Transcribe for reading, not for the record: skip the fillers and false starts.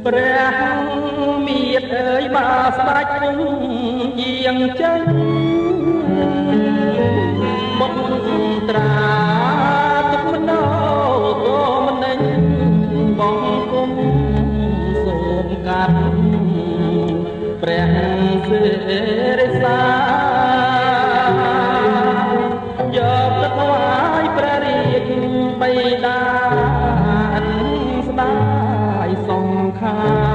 ព្រះមៀតអើយ បើស្ដេចគង់យាងចេញ បុត្រាទុកមនោក៏មិនដេញ បងគុំសូមកាត់ព្រះសិរិសា យកទៅថ្វាយព្រះរាជបិតា ស្ដាយសង្ខា